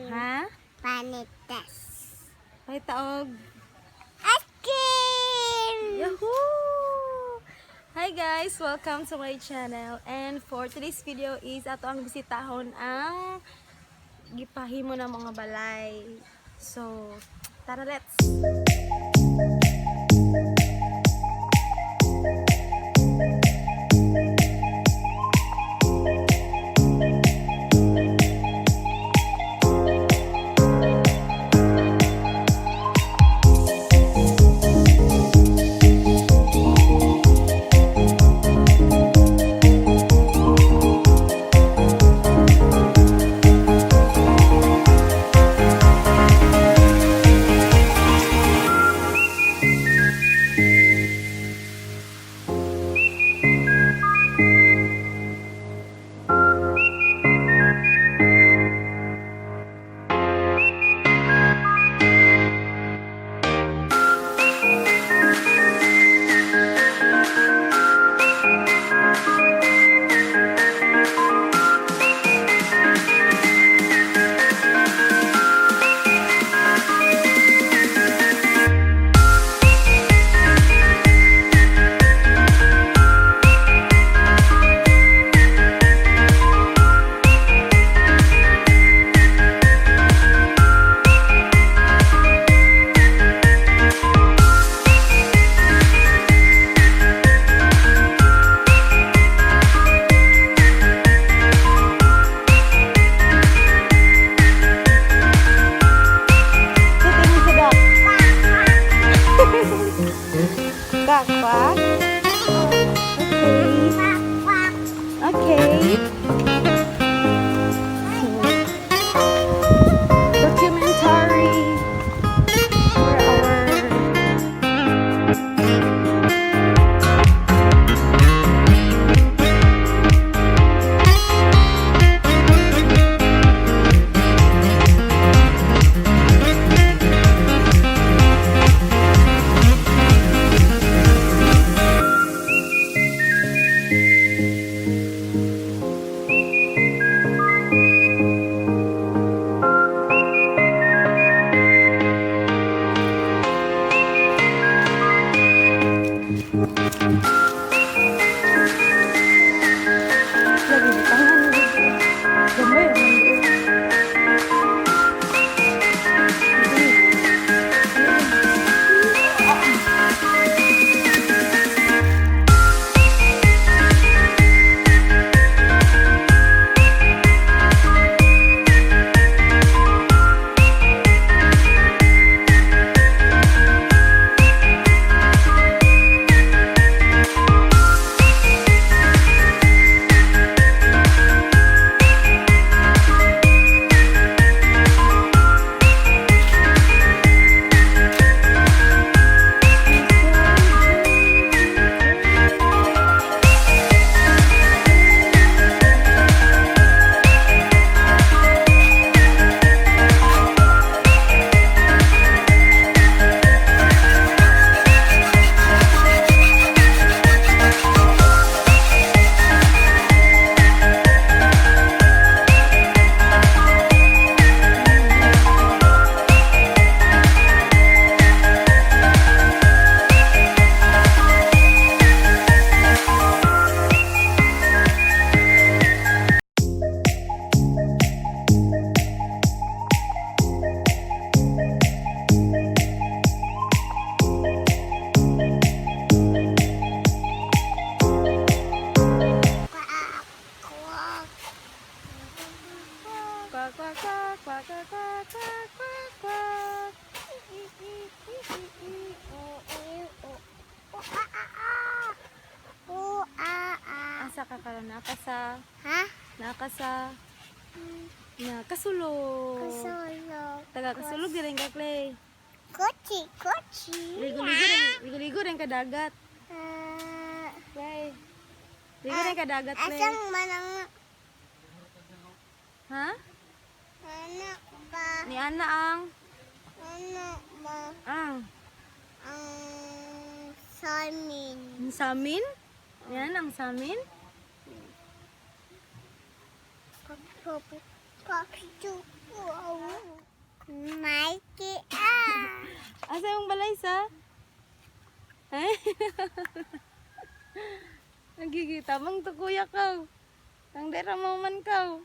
Ha? Panitas. Pahitaog. Ice cream! Yahoo! Hi guys! Welcome to my channel. And for today's video is ato ang bisitahon ang gipahimo ng mga balay. So, tara, let's! Titingin sa duck. Quack, quack. Okay. Quack, quack. Okay. Documentary for our Lagi tangan gitu. Gambar ya, Mang. Quack, quack. Quack, quack, quack, quack, quack, quack, quack, quack, quack. E, E, E, E, E, O, E, O. O, A, A, A. O, A, A. Asa ka karon naka sa Ha? naka sa na kasulog. Kasulog. Taga kasulog din ka, Clay. Kochi, kochi. Ligo-ligo rin ka dagat. Ah, Clay. Ligo rin ka dagat, Clay. asang manang Ha? anak ba? Ni Ana ang Anak ba? ang Ang samin. ang samin? Yan ang samin? Pop, pop, pop, Raisa. Ay. Nagigita mang to kuya ka. Kang dera mo man ka.